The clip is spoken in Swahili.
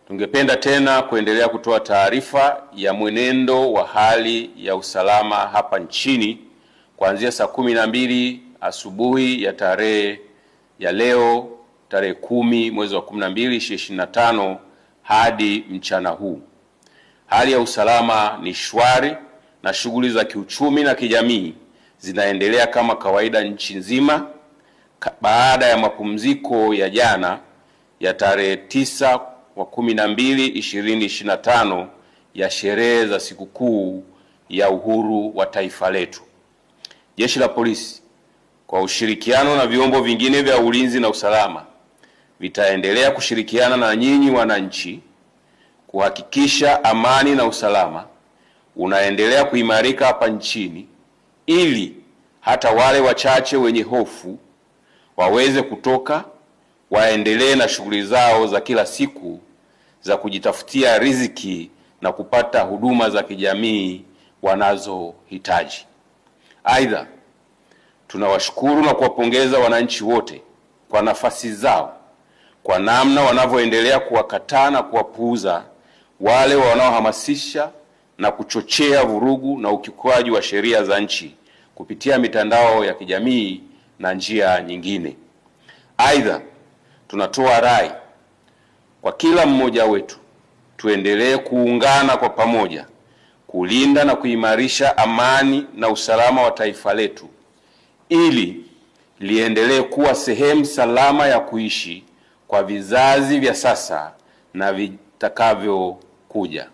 Tungependa tena kuendelea kutoa taarifa ya mwenendo wa hali ya usalama hapa nchini kuanzia saa 12 asubuhi ya tarehe ya leo tarehe 10 mwezi wa 12 2025 hadi mchana huu. Hali ya usalama ni shwari na shughuli za kiuchumi na kijamii zinaendelea kama kawaida nchi nzima baada ya mapumziko ya jana ya tarehe 9 wa 12 2025 ya sherehe za sikukuu ya uhuru wa taifa letu. Jeshi la Polisi kwa ushirikiano na vyombo vingine vya ulinzi na usalama vitaendelea kushirikiana na nyinyi wananchi kuhakikisha amani na usalama unaendelea kuimarika hapa nchini, ili hata wale wachache wenye hofu waweze kutoka waendelee na shughuli zao za kila siku za kujitafutia riziki na kupata huduma za kijamii wanazohitaji. Aidha, tunawashukuru na kuwapongeza wananchi wote kwa nafasi zao, kwa namna wanavyoendelea kuwakataa na kuwapuuza wale wanaohamasisha na kuchochea vurugu na ukiukwaji wa sheria za nchi kupitia mitandao ya kijamii na njia nyingine. Aidha, tunatoa rai kwa kila mmoja wetu tuendelee kuungana kwa pamoja kulinda na kuimarisha amani na usalama wa taifa letu ili liendelee kuwa sehemu salama ya kuishi kwa vizazi vya sasa na vitakavyokuja.